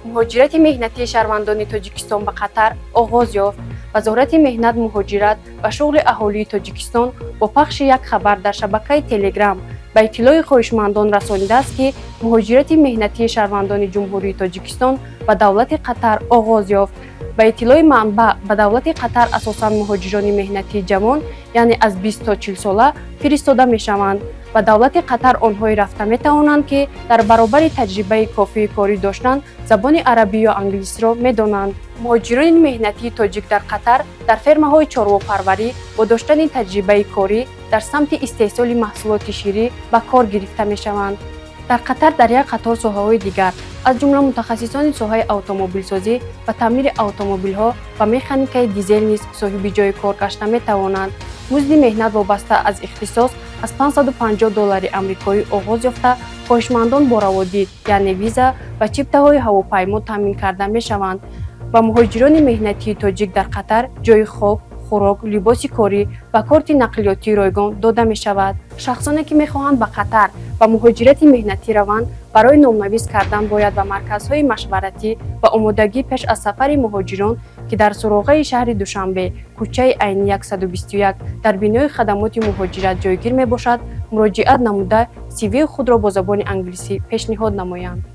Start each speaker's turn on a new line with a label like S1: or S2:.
S1: Муҳоҷирати меҳнатии шаҳрвандони Тоҷикистон ба Қатар оғоз ёфт. Вазорати меҳнат, муҳоҷират ва шуғли аҳолии Тоҷикистон бо пахши як хабар дар шабакаи Телеграм ба иттилои хоҳишмандон расонидааст, ки муҳоҷирати меҳнатии шаҳрвандони Ҷумҳурии Тоҷикистон ба давлати Қатар оғоз ёфт. Ба иттилои манбаъ, ба давлати Қатар асосан муҳоҷирони меҳнатии ҷавон, яъне аз 20 то 40 сола фиристода мешаванд. Ба давлати Қатар онҳое рафта метавонанд, ки дар баробари таҷрибаи кофии корӣ доштан, забони арабӣ ё англисиро медонанд. Муҳоҷирони меҳнатии тоҷик дар Қатар дар фермаҳои чорвопарварӣ бо доштани таҷрибаи корӣ дар самти истеҳсоли маҳсулоти ширӣ ба кор гирифта мешаванд. Дар Қатар дар як қатор соҳаҳои дигар, аз ҷумла мутахассисони соҳаи автомобилсозӣ ва таъмири автомобилҳо ва механикаи дизел низ соҳиби ҷойи кор гашта метавонанд. Музди меҳнат вобаста аз ихтисос аз 550 доллари амрикоӣ оғоз ёфта, хоҳишмандон бо раводид, яъне виза ва чиптаҳои ҳавопаймо таъмин карда мешаванд. Ба муҳоҷирони меҳнатии тоҷик дар Қатар ҷойи хоб, хӯрок, либоси корӣ ва корти нақлиётии ройгон дода мешавад. Шахсоне, ки мехоҳанд ба Қатар ба муҳоҷирати меҳнатӣ раванд, барои номнавис кардан бояд ба марказҳои машваратӣ ва омодагӣ пеш аз сафари муҳоҷирон, ки дар суроғаи шаҳри Душанбе, кӯчаи Айни, 121, дар бинои хадамоти муҳоҷират ҷойгир мебошад, муроҷиат намуда, сивии худро бо забони англисӣ пешниҳод намоянд.